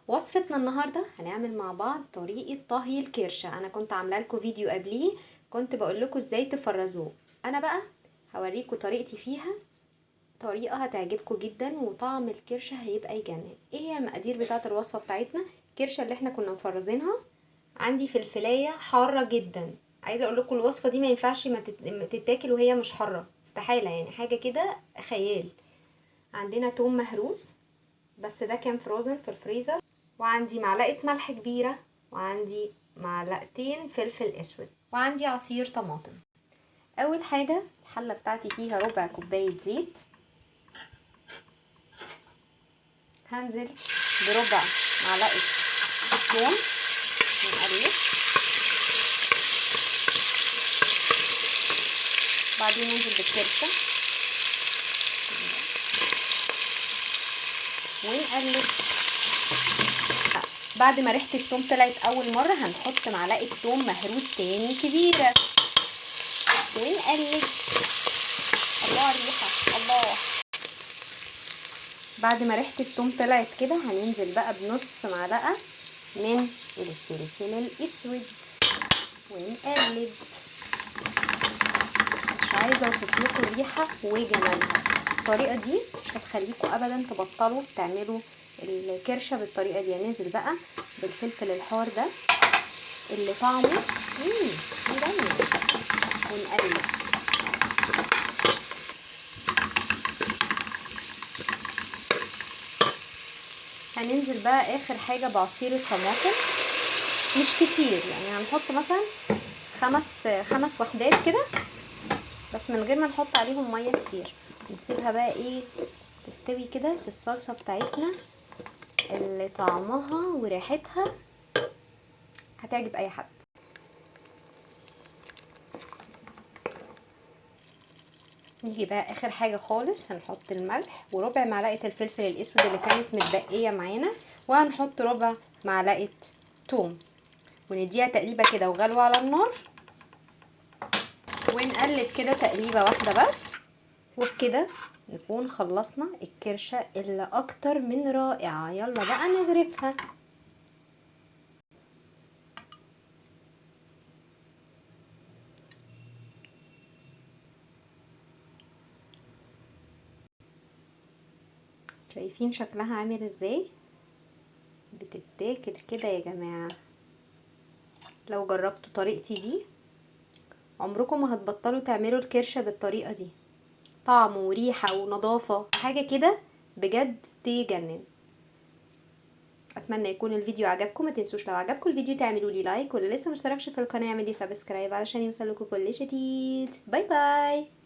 وصفتنا النهارده هنعمل مع بعض طريقه طهي الكرشه. انا كنت عامله لكم فيديو قبليه كنت بقول لكم ازاي تفرزوه، انا بقى هوريكم طريقتي فيها، طريقه هتعجبكم جدا وطعم الكرشه هيبقى يجنن. ايه هي المقادير بتاعه الوصفة بتاعتنا؟ الكرشه اللي احنا كنا مفرزينها، عندي فلفلايه حارة جدا، عايزه اقول لكم الوصفة دي ما ينفعش ما تتاكل وهي مش حارة، استحالة، يعني حاجة كده خيال. عندنا توم مهروس بس ده كان frozen في الفريزر، وعندي معلقه ملح كبيرة، وعندي معلقتين فلفل اسود، وعندي عصير طماطم. اول حاجة الحلة بتاعتي فيها ربع كوباية زيت، هنزل بربع معلقه ثوم ونقلب، بعدين ننزل بالكرشه ونقلب. بعد ما ريحه الثوم طلعت اول مرة هنحط معلقه ثوم مهروس تاني كبيرة ونقلب. الله على الريحة، الله. بعد ما ريحه الثوم طلعت كده هننزل بقى بنص معلقه من الفلفل الاسود ونقلب. مش عايزه اوصف لكم الريحة وجمالها، الطريقة دي مش هتخليكم ابدا تبطلوا تعملوا الكرشه بالطريقة دي. هننزل بقى بالفلفل الحار ده اللي طعمه يجنن ونقلب. هننزل بقى اخر حاجة بعصير الطماطم، مش كتير يعني، هنحط مثلا خمس وحدات كده بس من غير ما نحط عليهم مية كتير. نسيبها بقى ايه تستوي كده في الصلصه بتاعتنا اللي طعمها وريحتها هتعجب اي حد. نيجي بقى اخر حاجة خالص، هنحط الملح وربع معلقه الفلفل الاسود اللي كانت متبقيه معانا، وهنحط ربع معلقه توم، ونديها تقليبه كده وغلوه على النار، ونقلب كده تقليبه واحدة بس. وبكده نكون خلصنا الكرشه اللي اكتر من رائعة. يلا بقى نغرفها. شايفين شكلها عامل ازاي؟ بتتاكل كده يا جماعة. لو جربتوا طريقتي دي عمركم ما هتبطلوا تعملوا الكرشه بالطريقة دي، طعم وريحه ونظافه، حاجة كده بجد تجنن. اتمنى يكون الفيديو عجبكم، ما تنسوش لو عجبكم الفيديو تعملوا لي like، واللي لسه مشتركش في القناة يعمل لي subscribe علشان يوصلكوا كل جديد. bye bye.